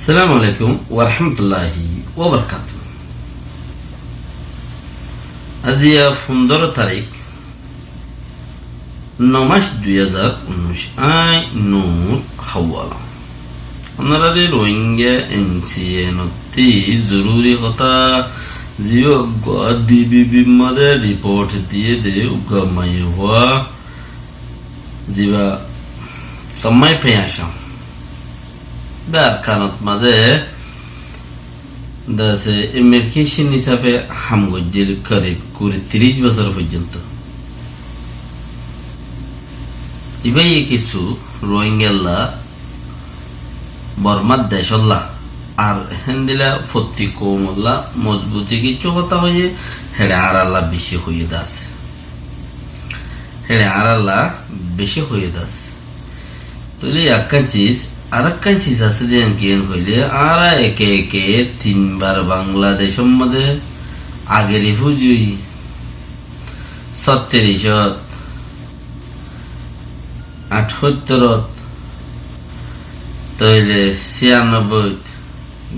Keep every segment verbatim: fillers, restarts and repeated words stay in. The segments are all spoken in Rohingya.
Assalamu alaikum warahmatulláhi wabarakátuhu. Aijja fundóro tarík, no mac dui házar unnúic, añí Nur Hawala. Onoráre Rohingya N C N ottú zoruri hotá, zibá uggwá D B B mazé riport diyé dé uggwá maiyafua, zibá tommái faiyañcá. Dé Arkanot mazé dé asé immigration hísafe ham goijjé dé korib kuri tiríc bosór foijjonto. Ibáye kissú Rohingyalla Bormar decólla ar héndilla fottí koumolla mozbuti kissú hotá hoiyé, héçe añáralla beci hoiyé dé asé. Héçe añáralla beci hoiyé dé asé. Tóile ekkán sis, arekkán sis asé dé yián ki hoilé, añára eke eke tin bar Bangladecór modé age rifuji óiyi, sottirícot, athóttorot, tóile ciyanobboit,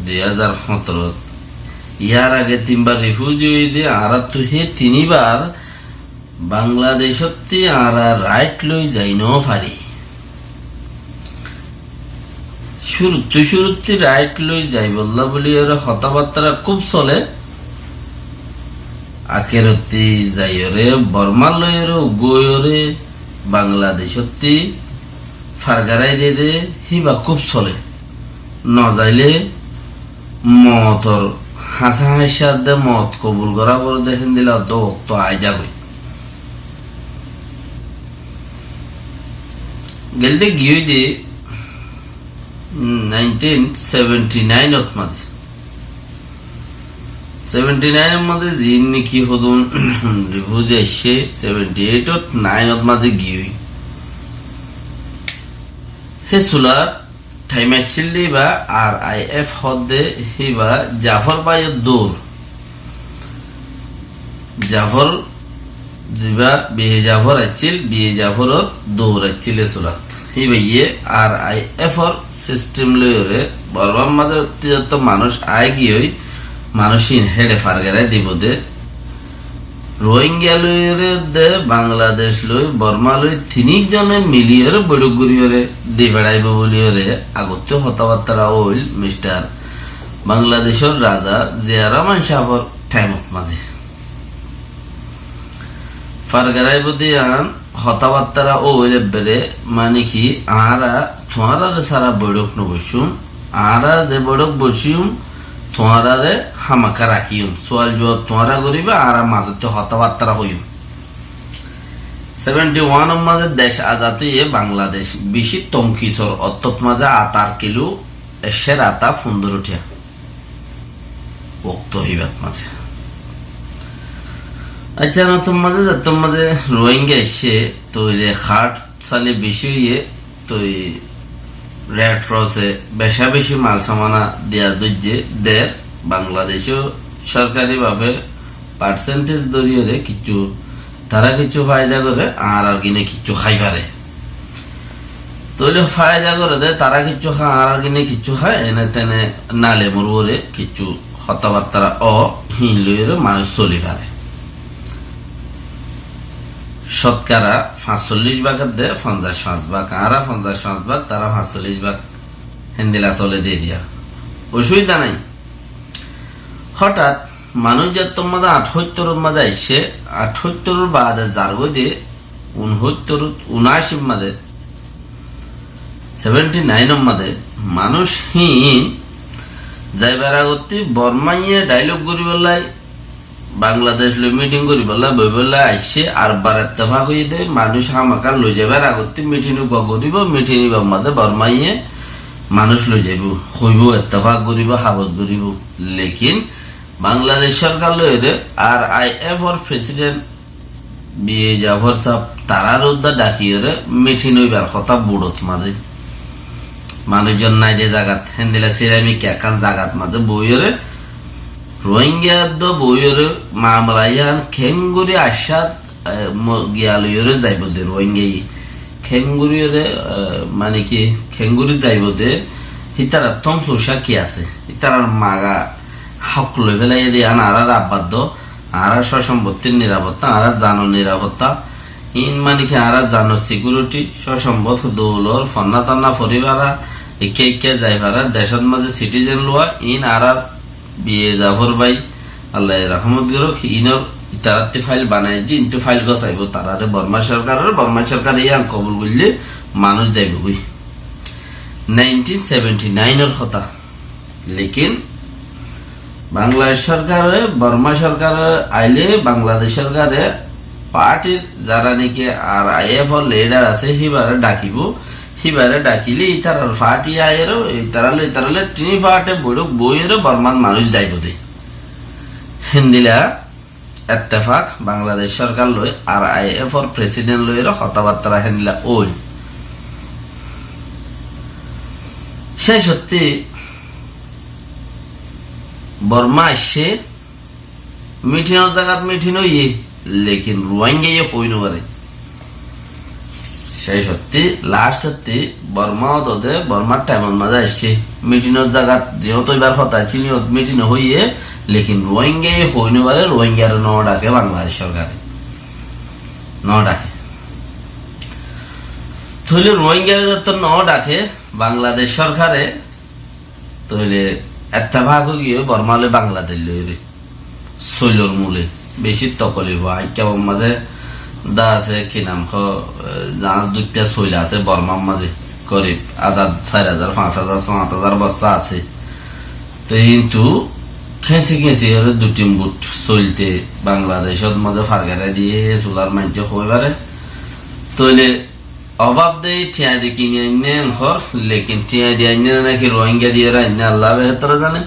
dui házar hóñtorot, yar age tin bar rifuji óiyi dé, añárattú hé tinibar Bangladecótti añára rait loi zai no fari. Cúruttu cúruttu rait loi zaibolla buli ore hotábattára kúb sole. Akerotti zaiyóre Bormar loiyóre uggwá óiyóre Bangladecótti fargarai dede híba kúb sole. No zaile mootor hañsá hañsá dé moot kobul gorá foré dé héndilla dé okto aái zagói. Gelde giyói dé nineteen seventy nine ot mazé. Seventy nine ot mazé ziín niki hodún rifuji aiccé, seventy eight ot nine ot mazé giyói. Hé sulat thaim accíl dé íba R I F hoó dé híba Jafor báiyor dour. Jafor, zibá B A Jafor accíl, B A Jaforor dour accíl é sulat. Híbaye R I F or sistem loiyóre Bormar mazé ottijottó manúic aái giyói, manúic ín héçe fargerai dibo dé. Rohingya loiyóre dé Bangladec loi, Borma loi tinízone miliyóre boiçók goríyóre di feçaibo buliyóre agottú hotábattára óil mistar Bangladecór raza Ziya Rahman sáfor thaimot mazé. Fargaraibo dé yián hotábattára óil ebbere, mani ki, añára tuáñrare sára boiçók no boiccúm, añára ze boiçók boiccúm, tuáñrare hámaka rakíyum, sual juab tuáñra goríba, añára mazótte hotábattára hoiyúm. Seventy one or mazé dec azad óiye Bangladec, bicí tonkisor ottót mazé atar kilú, ecér ata fundóro thiañ. Okto híbat mazé. Accá, notún mazé, zetún mazé Rohingya aiccé, tóile hard sale bicí óiye, toi Red Cross e beca beci mal samana diya dóijje der, Bangladecó sorkari babe percentage dóriyore kissú, tará kissú faida gore, añárar gine kissú hái fare. Tóile faida gore de, tará kissú há, añárar gine kissú há, ene tene nale murure kissú hotábattára ó, híin loiyore manúic soli fare. Cótkara fañssollic bág edde, fonzaic fañs bág, añára fonzaic fañs bág, tará fañssollic bág, héndilla sole de eriya. Osubida nai. Hotát manúic zettór mazé athóttoror mazé aiccé, athóttoror baade zargói de, unhóttorot, unácir mazé, seventy nine or mazé, manúic híin zaibar agottí Bormaye dialogue goríbolla, Bangladec loi meeting goríbolla, boibolla aiccé, ar bar ettefak óiye de, manúic hámaka loi zaibar agottí meeting uggwá goríbo, meeting ibar mazé Bormaye manúic loi zaibo, hoibo, ettefak goríbo, habos goríbo. Lekin Bangladec sorkar loiyore R I F or president B A Jafor sáb tarár uddá dhakiyore meeting óibar hotá budot mazé. Manúic zon nai de zagat, héndilla siramik ekkán zagat mazé boiyore, Rohingya eddo boiyore mamala yián kengori accát, eh, mo-, giya loiyore zaibo de Rohingya yi. Kengoriyore, eh, mane ki, kengori zaibo de, Hítara tóm sóuca ki asé? Hítarar maga hók loi félaiyé de, yián añárar abbar dó, añárar só-sombottir nirafotta, añárar zanor nirafotta. Iín mani ki añárar zanor sikiuriti, só-sombot doulor, fonná-tanná fori fara, ikká ikká zai fara, decót mazé sitizen luwa, iín añárar biye Zafor bái, Allah ye rahmot goruk, inor itarattí fail banaiyé de, intú fail gosaibó tarare Borma sorkarore, Borma sorkare yián kobul goille manúic zaibói. Nineteen seventy nine or hotá. Lekin Bangladec sorkare, Borma sorkare aile Bangladec sorkare partir zara niki R I F or lidar asé, híbare dhakibo, híbare dhakile itarar parti aiyóre, itaralloi, itaralloi tini parte boitók boiyóre Bormat manúic zaibo de. Héndilla ettefak Bangladec sorkar loi R I F or president loiyóre hotábattara héndilla óil. Cécottí Borma aiccé, mitinor zagat mitin óiye, lekin Ruáingaye hoi no fare. Cécottí, lastottí Borma ódode, Bormar thaimor mazé aiccé. Mitinor zagat ziyót óibar hotá accíl, yót mitin hoiyé, lekin Ruáingaye hoi no fare, Ruáingare no dhake Bangladec sorkare. No dhake. Tóile Ruáingare zeto no dhake Bangladec sorkare, tóile ettefak ói giyé Borma loi Bangladec loiyóre. Soilor mule beci tokolif ó. Aikká Bormar mazé de asé, ki nam hoó, e, zaáñs duitta soil asé Bormar mazé. Gorib azad, sair azar, fañs azar, só azar bossá asé. Te kintu kéñsi kéñsi óre dui tin but soil te Bangladecót mazé fargarai diyé, e sular maincé hoi fare. Tóile obab de thiañ di kini ainné en hoór, lekin thiañ di ainné né naki Ruáinga diyóre ainné Allah behétor zane.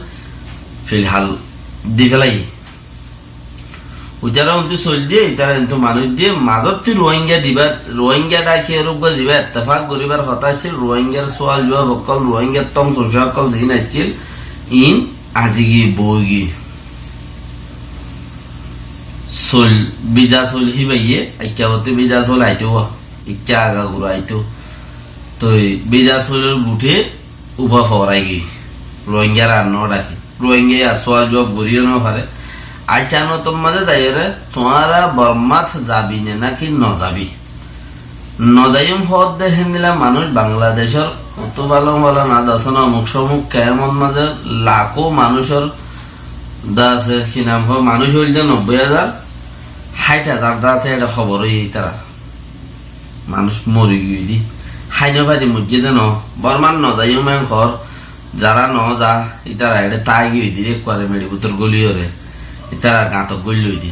Filhal di félaiyé. Uitara untu soil diye, itara untu manúic diye, mazottí Ruáinga dibar, Ruáinga dhakiyóre uggúa ziba ettefak goríbar hotá accíl, Ruáingar sual juwab ókkol, Ruáingar tóm sóuca ókkol ziín accíl, iín azigiye boigiye. Soil, biza soil híbaye, aikká bottí biza soil aitó. Ikká agagura aitó. Toi biza soilor bute uba forai giyói. Ruáingar ar no dhake. Ruáingaye ar sual juwab goríyo no fare. Aiccá, no, tor mazé zaiyóre, tuáñra Bormat zabi ne naki no zabi? No zaiyum hoódde héndilla manúic Bangladecór Kutufalong, Falana, Dasona, omuk somuk kemor mazé lakó manúicor de asé, ki nam hoó, manúic óilde nobbói azar, háit azar de asé, ére hóbor óiye itarar. Manúic mori giyói de. Hái no fari moijjé de no. Bormat no zaiyum en hoór. Zara no za, itara eçé tái giyói de, ekkuare meçi bútor góliyóre. Itara gañtot góilloi de.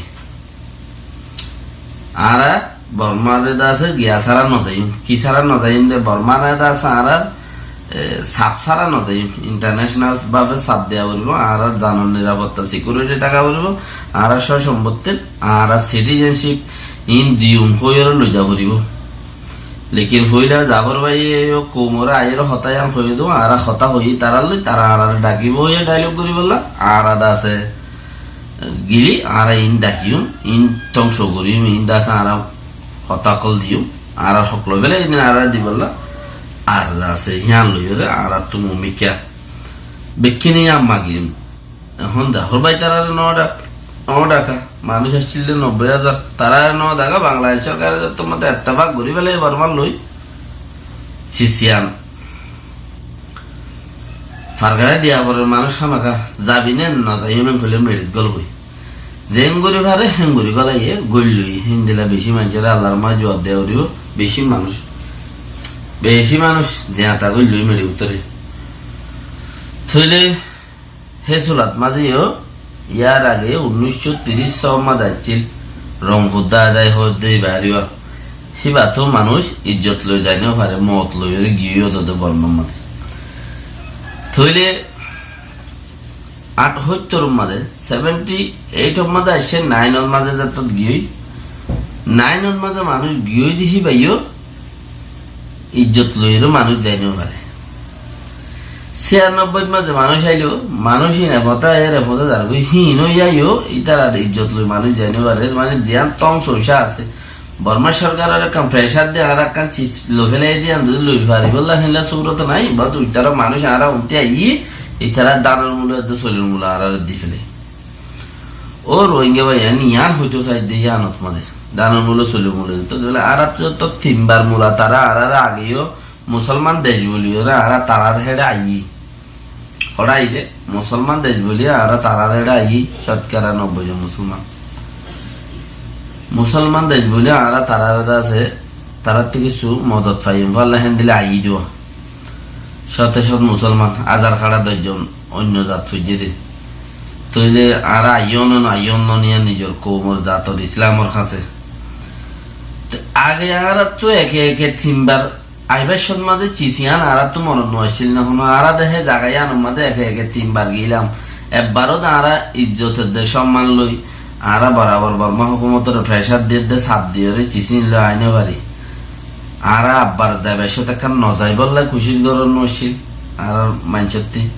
Añára Bormare de asé giya sára no zaiyum. Ki sára no zaiyum de, Bormare de asé añárar e, saf sára no zaiyum, international bábe saf deya foribó, añárar zanor nirafotta, security táka foribó, añárar só-sombottir, añárar citizenship iín diyum hoiyóre loiza foribó. Lekin foila Zafor báiye yó koumore aiyóre hotá yián hoiyé dó, añára hotá hoiyí tarár loi, tara añárare dhakibó hoiyé dialogue goríbolla, añára de asé gili, añára iín dhakiyum, iín tongso goríyum, iín de asé añára hotá ókkol diyum, añárar hók loi félai din añára dibolla, ar asé, yián loiyóre añárattú mumikká. Bekkúne yián magiyum. Ehón de, Zafor bái tarare no dha-, no dhaka, manúic accíl de nobbói házar, tarare no dhaka, Bangladec sorkare de zettór mazé ettefak gorí félaiye Bormar loi, sisiyan. Fargara diya forer manúic hámaka, zabi ne no zaiyum en hoilé meçit gólgoi. Zeén gorí fare, héen gorí gólaiye, góilloi, héndilla bicí maincóre Allar maze juab diya foribó, bicí manúic. Bicí manúic zeñta góilloi meçi bútore. Tóile hé sulat mazeyó, yar age unnícco tiríc sór maze aiccíl, Rongfur dái dái hoódde ibá ariwa. Híbattú manúic ijjot loi zai no fare, moot loiyóre giyói ódode Bormar maze. Tóile añctottor maze, seventy eight or maze aiccé, nine or maze zettót giyói. Nine or maze manúic giyói de híbayó ijjot loiyóre manúic zai no fare. Ciyanobboit maze manúic ailo, manúic híin e fóta, er e fóta zargói, híin ói aiyó, ítarar ijjot loi manúic zai no fare. Mane ziyán tong soica asé, Bormá sorkaror ekkán pressure de añára ekkán sis loi félai de, añára zodi loi fari bolla héndilla surot nai, bóut uitará manúic añára unti aiyí, itará danor mule de soilor mule añára di félai. Ó Rohingya bái, iyan, iyan hoito sai de iyanot maze. Danor mule soilor mule. To dile añára to, to tinbar mula tará añára age yó Musolman dec buli óre añára tarár héçe aiyí. Hoçé aiyí de, Musolman dec buli añára tarár héçe aiyí, cótkara nobboi zon Musolman. Musolman dec buli añára tarár héçe asé, tarár ttu kissú modot faiyum, falla héndilla aiyí de. Cóte cót Musolman, házar hára doc zon oinno zat foijjé de. Tóile añára aiyó no, aiyó no niya nizor koumor, zator, Islamor hañse. To age añára to eke eke tinbar Aibar cót maze cis iyan añárattu monot no accíl né hono, añára de hé zaga iyanor maze eke eke tinbar giyílam. Ebbar ó de añára izzot edde, somman loi, añára borabor Borma hókumotore pressure diyé de, sap diyóre cis iín loi ai no fari. Añára abbar zaibar cót ekkán no zaibolla kucíc goron no accíl, añárar maincótti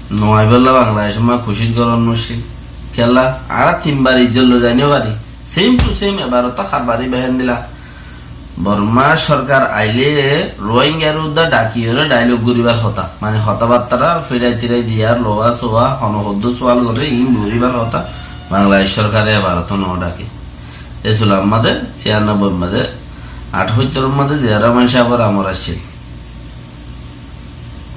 no aibolla Bangladecor maze kucíc goron no accíl. Kiyólla, añára tinbar izzot loi zai no fari. Same to same, ebar ó to harbari behéndilla. Borma sorkar aile Rohingyar uddá dhakiyóre dialogue goribar hotá. Mane hotábattára firai tirai diyar, lowa sowa, hono hoddúr sual goré, iín goribar hotá. Bangladec sorkare ebar ó to no dhake. E sulam maze, ciyanobboir maze, athóttoror maze Ziaur Rahman sábor amol accíl.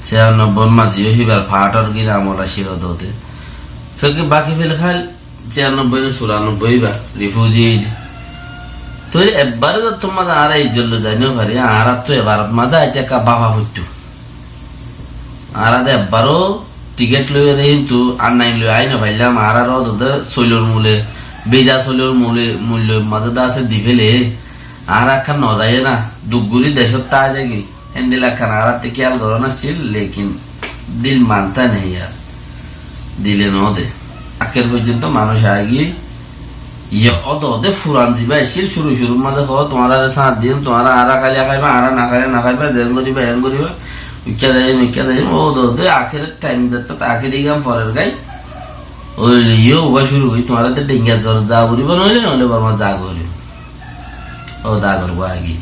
Ciyanobboir maze yó híbar fáthor gín amol accíl ó de. Fekki baki filhal Ciyanobboir, cúranobboi ba, refugee. Toi ebbar zottót maze añára izzot loi zai no fari, añárattu ebarot maze aite ekka báfa foitto. Añára de ebbar ó tiket loiyóre kintu ar nain loi ai no faillám, añárar ó de soilor mule, biza soilor mule, muillo maze de asé di fele, añára ekka no zaiyé na, duk gori decót tái zaigói. Héndilla ekkán añárattú kiyal gorón accíl, lekin dil manta nehí ar. Dile no de. Akér foijjonto manúic aigiyói, yó ó de, ó de furan ziba accíl, cúru cúrur maze hoó, tuáñrare sáñt diyum, tuáñra añára háile háiba, añára no háile no háiba, zeén goriba, eén goriba, uikká zaiyum, uikká zaiyum, ó de, ó de, akér thaim zettót akér igán forer gái, óile yó uba cúru goi, tuáñra de dhenga zor za goriba, noile, noile Borma za goriba. Ó dagor bái agi.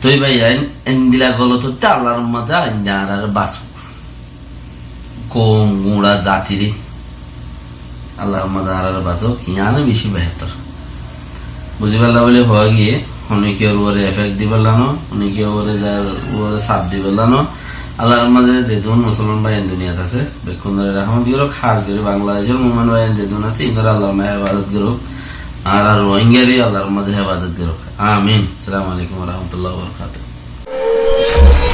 Toi bái, ain endilla golotottú Allar mazé ain añárare basók. Koum gura zatire Allar mazé añárare basók, iáne beci behétor. Buzi félaiba buli hoó giyé, honikiyór uore effect di félaino, honikiyór uore za-, uore saf di félaino. Allar mazé zedún musolman báiyain duniyat asé, bekkúnore rahmot gorouk, hás gorí Bangladecór mumin báiyain zedún asé, inore Allar mazé hefazot gorouk. Añára Rohingyare Allar mazé hefazot gorouk. Amin. Assalamu alaikum wa rahmatullahi wa barakatuhu.